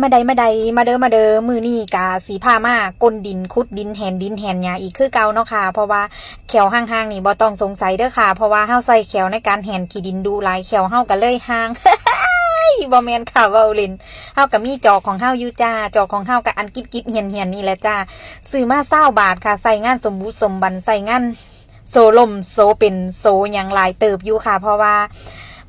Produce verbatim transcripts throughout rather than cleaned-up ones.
มาใดมาใด มาเด้อมาเด้อ มื้อนี้กะสิพามาก้นดิน ขุดดิน แหนดิน แหนหญ้าอีกคือเก่าเนาะค่ะ เพราะว่าแข้วห่างๆนี่บ่ต้องสงสัยเด้อค่ะ เพราะว่าเฮาใส่แข้วในการแหนขี้ดินดุหลาย แข้วเฮากะเลยห่าง บ่แม่นค่ะ เว้าเล่น เฮากะมีจอกของเฮาอยู่จ้า จอกของเฮากะอันกิดๆเหี่ยนๆนี่แหละจ้า ซื้อมาซาวบาทค่ะ ใส่งานสมบุกสมบัน ใส่งาน โซล่มโซเป็นโซหยังหลายเติบอยู่ค่ะ เพราะว่า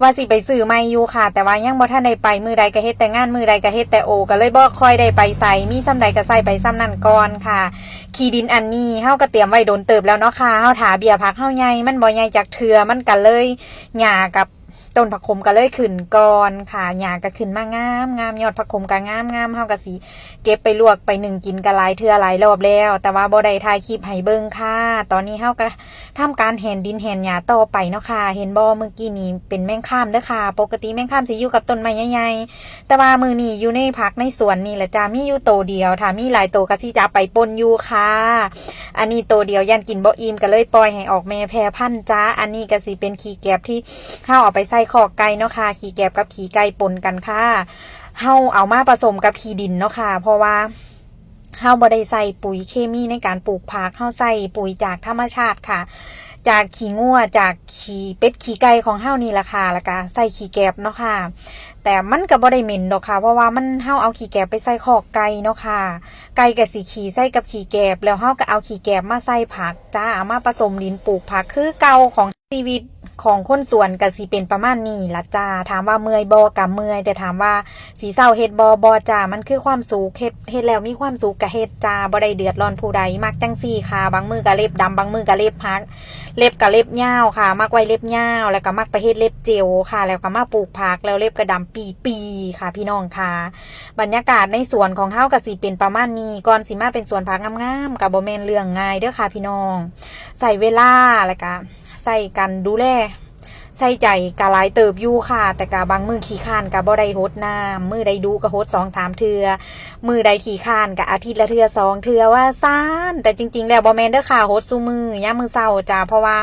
ว่าสิไปซื้อใหม่อยู่ค่ะ แต่ว่ายังบ่ทันได้ไป มื้อใดกะเฮ็ดแต่งาน มื้อใดกะเฮ็ดแต่โอ กะเลยบ่ค่อยได้ไปไส มีส่ำใดกะใส่ไปส่ำนั้นก่อนค่ะ ขี้ดินอันนี้เฮากะเตรียมไว้โดนเติบแล้วเนาะค่ะ เฮาถ้าเบี้ยผักเฮาใหญ่ มันบ่ใหญ่จักเทื่อ มันกะเลยหญ้ากับต้นผักขมกะเลยขึ้นก่อนค่ะ หญ้ากะขึ้นมางามงาม ยอดผักขมกะงามงาม เฮากะสิเก็บไปลวกไปนึ่งกินกะหลายเทื่อหลายรอบแล้ว แต่ว่าบ่ได้ถ่ายคลิปให้เบิ่งค่ะ ตอนนี้เฮากะ ทำการแหนดินแหนหญ้าต่อไปเนาะค่ะ เห็นบ่ เมื่อกี้นี้เป็นแมงคามเด้อค่ะ ปกติแมงคามสิอยู่กับต้นไม้ใหญ่ๆ แต่ว่ามื้อนี้อยู่ในผักในสวนนี่แหละจ้า มีอยู่โตเดียว ถ้ามีหลายโตกะสิจับไปป่นอยู่ค่ะ อันนี้โตเดียวย่านกินบ่อิ่มกะเลยปล่อยให้ออกแม่แพร่พันธุ์จ้า อันนี้กะสิเป็นขี้แกบที่เฮาเอาไปใส่คอกไก่เนาะค่ะ ขี้แกบกับขี้ไก่ปนกันค่ะ เฮาเอามาผสมกับขี้ดินเนาะค่ะ เพราะว่า เฮาบ่ได้ใส่ปุ๋ยเคมีในการปลูกผัก เฮาใส่ปุ๋ยจากธรรมชาติค่ะ จากขี้งัว จากขี้เป็ดขี้ไก่ของเฮานี่ล่ะค่ะ แล้วกะใส่ขี้แกบเนาะค่ะ แต่มันกะบ่ได้เหม็นดอกค่ะ เพราะว่ามัน เฮาเอาขี้แกบไปใส่คอกไก่เนาะค่ะ ไก่กะสิขี้ใส่กับขี้แกบ แล้วเฮากะเอาขี้แกบมาใส่ผักจ้า เอามาผสมดินปลูกผักคือเก่าของชีวิตของคนสวนกะสิเป็นประมาณนี้ล่ะจ้า ถามว่าเมื่อยบ่ กะเมื่อย แต่ถามว่า สิเซาเฮ็ดบ่ บ่จ้า มันคือความสุข เฮ็ด เฮ็ดแล้วมีความสุขกะเฮ็ดจ้า บ่ได้เดือดร้อนผู้ใด มักจั่งซี้ค่ะ บางมื้อกะเล็บดำ บางมื้อกะเล็บหัก เล็บกะเล็บยาวค่ะ มักไว้เล็บยาว แล้วกะมักไปเฮ็ดเล็บเจลค่ะ แล้วกะมาปลูกผัก แล้วเล็บกะดำปีๆค่ะ พี่น้องค่ะ บรรยากาศในสวนของเฮากะสิเป็นประมาณนี้ ก่อนสิมาเป็นสวนผักงามๆ กะบ่แม่นเรื่องง่ายเด้อค่ะพี่น้อง ใส่เวลา แล้วกะใส่กันดูแล ใส่ใจกะหลายเติบอยู่ค่ะ แต่กะบางมื้อขี้คร้านกะบ่ได้หดน้ำ มื้อใดดุกะหดสองสามเทื่อ มื้อใดขี้คร้านกะอาทิตย์ละเทื่อสองเทื่อว่าซั้น แต่จริงๆแล้วบ่แม่นเด้อค่ะ หดซุมื้อยามมื้อเช้าจ้า เพราะว่า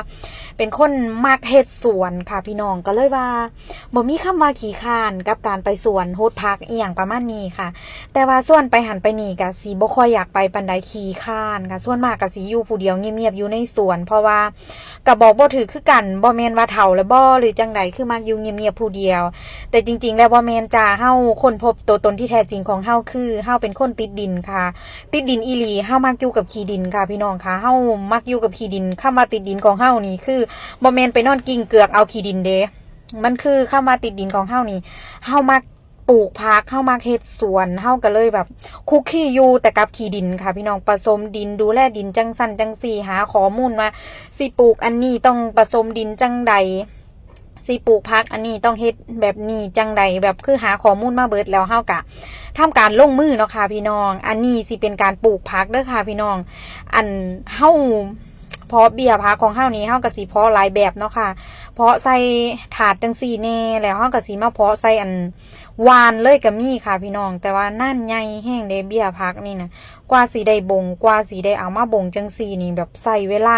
เป็นคนมักเฮ็ดสวนค่ะพี่น้อง กะเลยว่าบ่มีคำว่าขี้คร้านกับการไปสวนหดผักอิหยังประมาณนี้ค่ะ แต่ว่าส่วนไปหั้นไปนี่กะสิบ่ค่อยอยากไปปานใด ขี้คร้านค่ะ ส่วนมากกะสิอยู่ผู้เดียวเงียบๆอยู่ในสวน เพราะว่า กะบอกบ่ถืกคือกัน บ่แม่นว่าเฒ่าแล้วบ่หรือจั่งใด คือมักอยู่เงียบๆผู้เดียว แต่จริงๆแล้วบ่แม่นจ้า เฮาค้นพบตัวตนที่แท้จริงของเฮาคือ เฮาเป็นคนติดดินค่ะ ติดดินอีหลี เฮามักอยู่กับขี้ดินค่ะพี่น้องค่ะ เฮามักอยู่กับขี้ดิน คำว่าติดดินของเฮานี่คือ บ่แม่นไปนอนกิ้งเกือกเอาขี้ดินเด้ มันคือคำว่าติดดินของเฮานี่ เฮามักปลูกผัก เฮามักเฮ็ดสวน เฮากะเลยแบบ คลุกคลีอยู่แต่กับขี้ดินค่ะพี่น้อง ผสมดิน ดูแลดินจั่งซั้นจั่งซี้ หาข้อมูลว่าสิปลูกอันนี้ต้องผสมดินจั่งใด สิปลูกผักอันนี้ต้องเฮ็ดแบบนี้จั่งใด แบบคือหาข้อมูลมาเบิดแล้วเฮากะทำการลงมือเนาะค่ะพี่น้อง อันนี้สิเป็นการปลูกผักเด้อค่ะพี่น้อง อันเฮาเพาะเบี้ยผักของเฮานี่ เฮากะสิเพาะหลายแบบเนาะค่ะ เพาะใส่ถาดจั่งซี้แน่ แล้วเฮากะสิมาเพาะใส่อันหว่านเลยกะมีค่ะพี่น้อง แต่ว่านานใหญ่แฮงเด้เบี้ยผักนี่นะ กว่าสิได้บง กว่าสิได้เอามาบงจั่งซี้นี่ แบบใช้เวลา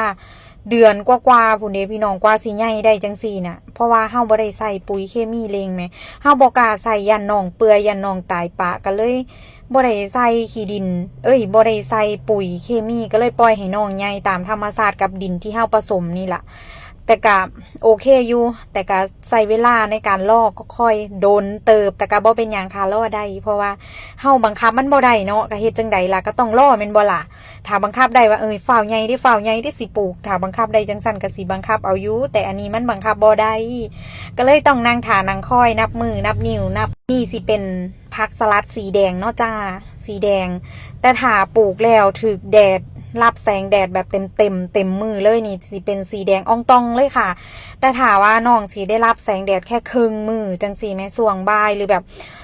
เดือนกว่าๆพู้นเด้พี่น้อง กว่าสิใหญ่ได้จั่งซี้น่ะ เพราะว่าเฮาบ่ได้ใช้ปุ๋ยเคมีเร่งแหม เฮาบ่กล้าใช้ ย้านน้องเปื่อย ย้านน้องตายปะ กะเลยบ่ได้ใส่ขี้ดิน เอ้ย บ่ได้ใส่ปุ๋ยเคมี กะเลยปล่อยให้น้องใหญ่ตามธรรมชาติกับดินที่เฮาผสมนี่ล่ะ แต่กะโอเคอยู่ แต่กะใช้เวลาในการรอก็ค่อยโดนเติบ แต่กะบ่เป็นหยังค่ะ รอได้ เพราะว่าเฮาบังคับมันบ่ได้เนาะ กะเฮ็ดจั่งใดล่ะ กะต้องรอแม่นบ่ล่ะ ถ้าบังคับได้ว่า เอ้ย ฟ้าวใหญ่เด้ ฟ้าวใหญ่เด้สิปลูก ถ้าบังคับได้จั่งซั้นกะสิบังคับเอาอยู่ แต่อันนี้มันบังคับบ่ได้ กะเลยต้องนั่งท่านั่งคอย นับมื้อ นับนิ้ว นับ นี่สิเป็นผักสลัดสีแดงเนาะจ้า สีแดง แต่ถ้าปลูกแล้วถืกแดด รับแสงแดดแบบเต็มๆ เต็มมื้อเลยนี่ สิเป็นสีแดงอ่องต่องเลยค่ะ แต่ถ้าว่าน้องสิได้รับแสงแดดแค่ครึ่งมื้อจั่งซี้แหม ช่วงบ่าย หรือแบบ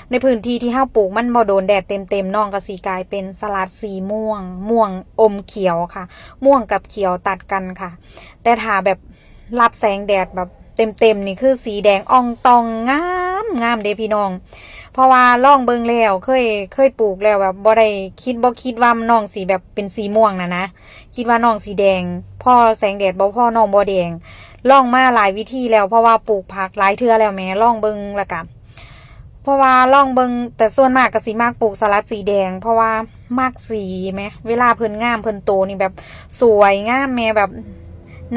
ในพื้นที่ที่เฮาปลูกมันบ่โดนแดดเต็มๆ น้องกะสิกลายเป็นสลัดสีม่วง ม่วงอมเขียวค่ะ ม่วงกับเขียวตัดกันค่ะ แต่ถ้าแบบรับแสงแดดแบบเต็มๆนี่คือสีแดงอ่องต่อง งามงามเด้พี่น้อง เพราะว่าลองเบิ่งแล้ว เคย เคยปลูกแล้วแบบบ่ได้คิด บ่คิดว่าน้องสิแบบเป็นสีม่วงน่ะนะ คิดว่าน้องสีแดง พอแสงแดดบ่พอน้องบ่แดง ลองมาหลายวิธีแล้ว เพราะว่าปลูกผักหลายเทื่อแล้วแหม ลองเบิ่งแล้วกะ ผ เพราะว่าลองเบิ่ง แต่ส่วนมากก็สิมักปลูกสลัดสีแดง เพราะว่ามักสีแหม เวลาเพิ่นงามเพิ่นโตนี่แบบสวยงามแหม แบบ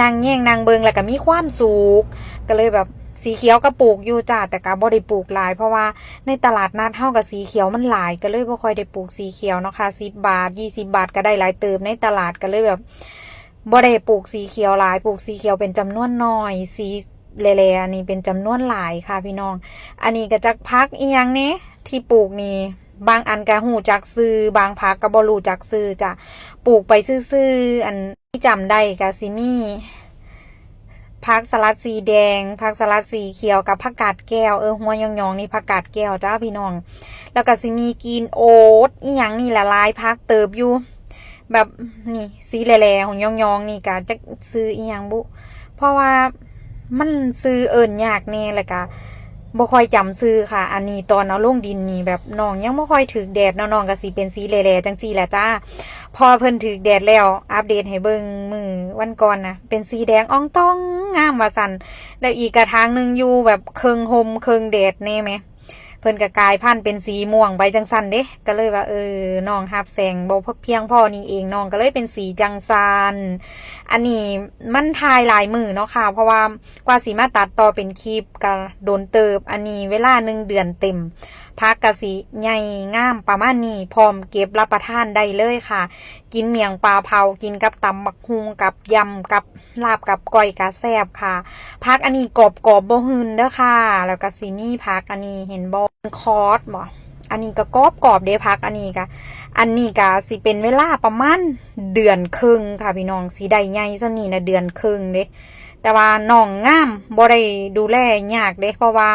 นั่งแยงนั่งเบิ่งแล้วก็มีความสุข ก็เลยแบบสีเขียวก็ปลูกอยู่จ้า แต่ก็บ่ได้ปลูกหลาย เพราะว่าในตลาดนัดเฮาก็สีเขียวมันหลาย ก็เลยบ่ค่อยได้ปลูกสีเขียวเนาะค่ะ สิบบาท ยี่สิบบาทก็ได้หลายเติบในตลาด ก็เลยแบบ บ่ได้ปลูกสีเขียวหลาย ปลูกสีเขียวเป็นจำนวนน้อย สีแหล่ๆ อันนี้เป็นจำนวนหลายค่ะพี่น้อง อันนี้ก็จักผักอีหยังแหน่ที่ปลูกนี่ บางอันก็ฮู้จักชื่อ บางผักก็บ่รู้จักชื่อจ้ะ ปลูกไปซื่อๆ อันที่จำได้ก็สิมี ผักสลัดสีแดง ผักสลัดสีเขียวกับผักกาดแก้ว เออ หัวหย่องๆ นี่ผักกาดแก้วจ้าพี่น้อง แล้วก็สิมีกรีนโอ๊ตอีหยังนี่ละ หลายผักเติบอยู่ แบบนี่สีแหล่ๆ ของหย่องๆ นี่ก็จักชื่ออีหยังบุ เพราะว่ามันชื่อเอิ้นยากแหน่ แล้วก็บ่ค่อยจำชื่อค่ะ อันนี้ตอนเอาลงดินนี่แบบน้องยังบ่ค่อยถืกแดดเนาะ น้องก็สิเป็นสีแหล่ๆ จังซี่แหละจ้า พอเพิ่นถืกแดดแล้วอัปเดตให้เบิ่งมื้อวันก่อนนะ เป็นสีแดงอ่องต่องงามว่าซั่น แล้วอีกกระถางหนึ่งอยู่แบบเคิ่งร่มเคิ่งแดดแหน่แหม เพิ่นก็กลายพันธุ์เป็นสีม่วงไปจังซั่นเด้ ก็เลยว่า เออ น้องรับแสงบ่เพียงพอนี่เอง น้องก็เลยเป็นสีจังซั่น อันนี้มันถ่ายหลายมื้อเนาะค่ะ เพราะว่ากว่าสิมาตัดต่อเป็นคลิปก็โดนเติบ อันนี้เวลาหนึ่งเดือนเต็ม ผักก็สิใหญ่งามประมาณนี้ พร้อมเก็บรับประทานได้เลยค่ะ กินเมี่ยงปลาเผา กินกับตำบักหุ่ง กับยำ กับลาบ กับก้อยก็แซ่บค่ะ ผักอันนี้กรอบๆ บ่หืนเด้อค่ะ แล้วก็สิมีผักอันนี้เห็นบ่ คอสบ่ อันนี้ก็กรอบๆ เด้ผักอันนี้ก็ อันนี้ก็สิเป็นเวลาประมาณเดือนครึ่งค่ะพี่น้อง สิได้ใหญ่ส่ำนี้นะ เดือนครึ่งเด้ แต่ว่าน้องงาม บ่ได้ดูแลยากเด้ เพราะว่า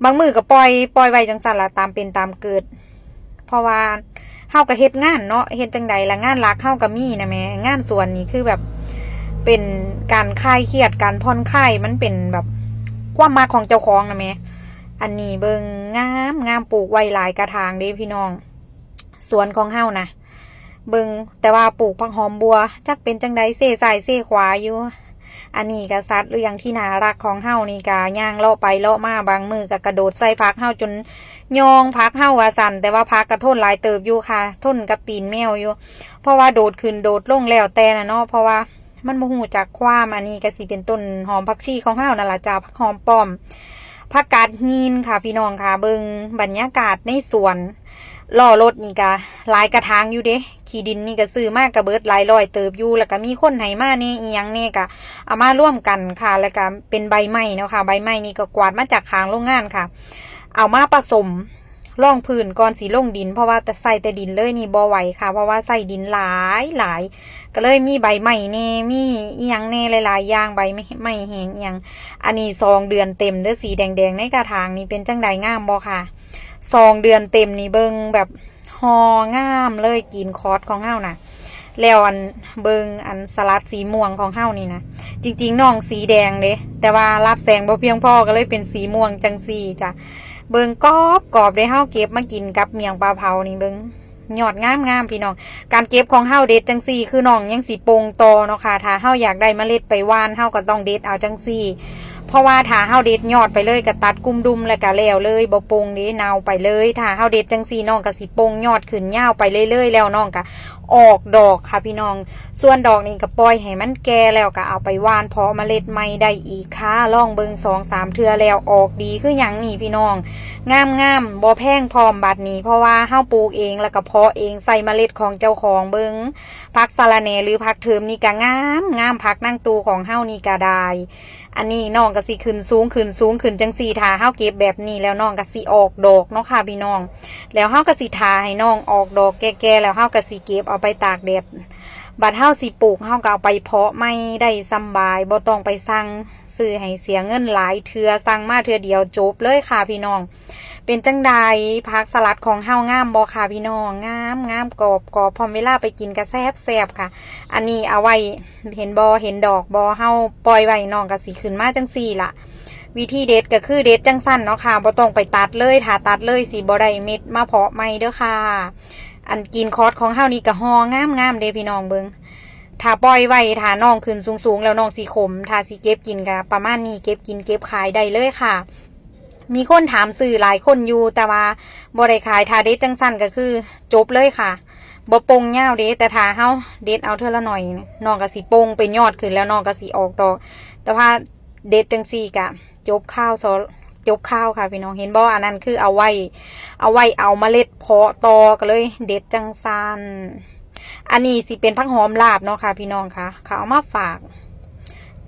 บางมื้อก็ปล่อย ปล่อยไว้จังซั่นล่ะ ตามเป็นตามเกิด เพราะว่าเฮาก็เฮ็ดงานเนาะ เฮ็ดจั่งใดล่ะ งานหลักเฮาก็มีนะแหม งานสวนนี่คือแบบเป็นการคลายเครียด การผ่อนคลาย มันเป็นแบบความมักของเจ้าของนะแหม อันนี้เบิ่ง งามงาม ปลูกไว้หลายกระถางเด้พี่น้อง สวนของเฮานะ เบิ่ง แต่ว่าปลูกผักหอมบัว จักเป็นจั่งใด เซซ้ายเซขวาอยู่ อันนี้ก็สัตว์เลี้ยงที่น่ารักของเฮานี่ก็ย่างเลาะไปเลาะมา บางมื้อก็กระโดดใส่ผักเฮาจนย่องผักเฮาว่าซั่น แต่ว่าผักก็ทนหลายเติบอยู่ค่ะ ทนกับตีนแมวอยู่ เพราะว่าโดดขึ้นโดดลงแล้วแต่น่ะเนาะ เพราะว่ามันบ่ฮู้จักความ อันนี้ก็สิเป็นต้นหอมผักชีของเฮานั่นล่ะจ้า ผักหอมป้อม ผักกาดหินค่ะพี่น้องค่ะ เบิ่งบรรยากาศในสวน ล้อรถนี่ก็หลายกระถางอยู่เด้ ขี้ดินนี่ก็ซื้อมาก็เบิดหลายร้อยเติบอยู่ แล้วก็มีคนให้มาแหน่อีหยังแหน่ก็เอามารวมกันค่ะ แล้วก็เป็นใบไม้เนาะค่ะ ใบไม้นี่ก็กวาดมาจากข้างโรงงานค่ะ เอามาผสมรองพื้นก่อนสิลงดิน เพราะว่าแต่ใส่แต่ดินเลยนี่บ่ไหวค่ะ เพราะว่าใส่ดินหลายหลาย ก็เลยมีใบไม้แหน่ มีอีหยังแหน่หลายๆ อย่าง ใบไม้แห้งอีหยัง อันนี้สองเดือนเต็มเด้อ สีแดงๆ ในกระถางนี่เป็นจั่งใด งามบ่ค่ะ สองเดือนเต็มนี่เบิ่งแบบฮองามเลย กรีนคอสของเฮานะ แล้วอันเบิ่งอันสลัดสีม่วงของเฮานี่นะ จริงๆ น้องสีแดงเด้ แต่ว่ารับแสงบ่เพียงพอก็เลยเป็นสีม่วงจั่งซี่จ้ะ เบิ่งกรอบๆ เด้ เฮาเก็บมากินกับเมี่ยงปลาเผานี่เบิ่ง ยอดงามๆ พี่น้อง การเก็บของเฮาเด็ดจั่งซี่ คือน้องยังสิป่งต่อเนาะค่ะ ถ้าเฮาอยากได้เมล็ดไปหว่าน เฮาก็ต้องเด็ดเอาจั่งซี่ เพราะว่าถ้าเฮาเด็ดยอดไปเลยก็ตัดกุมดุมแล้วก็แล้วเลย บ่ป่งเด้ เน่าไปเลย ถ้าเฮาเด็ดจั่งซี่ น้องก็สิป่งยอดขึ้นยาวไปเรื่อยๆ แล้วน้องก็ออกดอกค่ะพี่น้อง ส่วนดอกนี่ก็ปล่อยให้มันแก่แล้วก็เอาไปหว่านเพาะเมล็ดใหม่ได้อีกค่ะ ลองเบิ่งสองสามเทื่อแล้วออกดีคือหยังนี่พี่น้อง งามๆ บ่แพงพร้อมบัดนี้ เพราะว่าเฮาปลูกเองแล้วก็เพาะเอง ใส่เมล็ดของเจ้าของเบิ่ง ผักสะระแหน่หรือผักเถิมนี่ก็งามงาม ผักนางตูของเฮานี่ก็ได้ อันนี้น้องก็สิขึ้นสูงขึ้นสูงขึ้นจั่งซี่ ถ้าเฮาเก็บแบบนี้แล้วน้องก็สิออกดอกเนาะค่ะพี่น้อง แล้วเฮาก็สิท่าให้น้องออกดอกแก่ๆ แล้วเฮาก็สิเก็บเอาไปตากแดด บัดเฮาสิปลูก เฮาก็เอาไปเพาะใหม่ได้สำบาย บ่ต้องไปสั่งซื้อให้เสียเงินหลายเทื่อ สั่งมาเทื่อเดียวจบเลยค่ะพี่น้อง เป็นจั่งใด ผักสลัดของเฮางามบ่ค่ะพี่น้อง งามงาม กรอบกรอบ พร้อมเวลาไปกินก็แซ่บแซ่บค่ะ อันนี้เอาไว้ เห็นบ่ เห็นดอกบ่ เฮาปล่อยไว้น้องก็สิขึ้นมาจั่งซี่ล่ะ วิธีเด็ดก็คือเด็ดจั่งซั่นเนาะค่ะ บ่ต้องไปตัดเลย ถ้าตัดเลยสิบ่ได้เม็ดมาเพาะใหม่เด้อค่ะ อันกรีนคอสของเฮานี่ก็ฮองามๆ เด้พี่น้องเบิ่ง ถ้าปล่อยไว้ ถ้าน้องขึ้นสูงๆ แล้วน้องสิขม ถ้าสิเก็บกินก็ประมาณนี้ เก็บกินเก็บขายได้เลยค่ะ มีคนถามซื้อหลายคนอยู่ แต่ว่าบ่ได้ขาย ถ้าเด็ดจั่งซั่นก็คือจบเลยค่ะ บ่ป่งยาวเด้ แต่ถ้าเฮาเด็ดเอาเทื่อละหน่อย น้องก็สิป่งเป็นยอดขึ้นแล้ว น้องก็สิออกดอก แต่ว่าเด็ดจั่งซี่ก็จบข่าวซอ จบข่าวค่ะพี่น้อง เห็นบ่ อันนั้นคือเอาไว้ เอาไว้เอาเมล็ดเพาะต่อ ก็เลยเด็ดจั่งซั่น อันนี้สิเป็นผักหอมลาบเนาะค่ะพี่น้องค่ะ เขาเอามาฝาก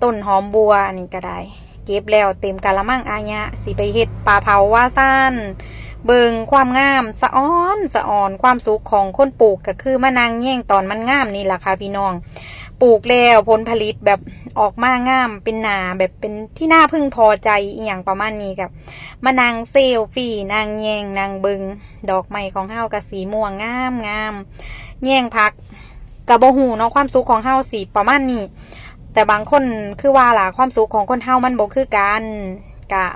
ต้นหอมบัวอันนี้ก็ได้ เก็บแล้วเต็มกะละมัง อายะ สิไปเฮ็ดปลาเผาว่าซั่น เบิ่งความงาม สะออนสะออน ความสุขของคนปลูกก็คือมานั่งแยงตอนมันงามนี่ล่ะค่ะพี่น้อง ปลูกแล้วผลผลิตแบบออกมางาม เป็นหน้าแบบเป็นที่น่าพึงพอใจอีหยังประมาณนี้ ก็มานั่งเซลฟี่ นั่งแยง นั่งเบิ่ง ดอกไม้ของเฮาก็สีม่วงงามงาม แยงผัก ก็บ่ฮู้เนาะ ความสุขของเฮาสิประมาณนี้ แต่บางคนคือว่าล่ะ ความสุขของคนเฮามันบ่คือกัน กะ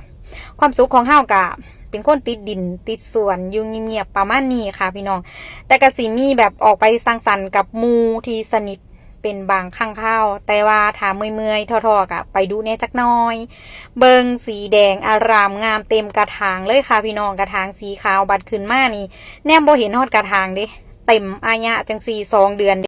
ความสุขของเฮากะเป็นคนติดดินติดสวน อยู่เงียบๆประมาณนี้ค่ะพี่น้อง แต่ก็สิมีแบบออกไปสังสรรค์กับหมู่ที่สนิทเป็นบางครั้งคราว แต่ว่าถ้าเมื่อยๆท้อๆก็ไปดูแหน่จักหน่อย เบิ่งสีแดงอารามงามเต็มกระถางเลยค่ะพี่น้อง กระถางสีขาว บัดขึ้นมานี่ แนมบ่เห็นฮอดกระถางเด้ เต็มอายะจั่งซี่ สองเดือน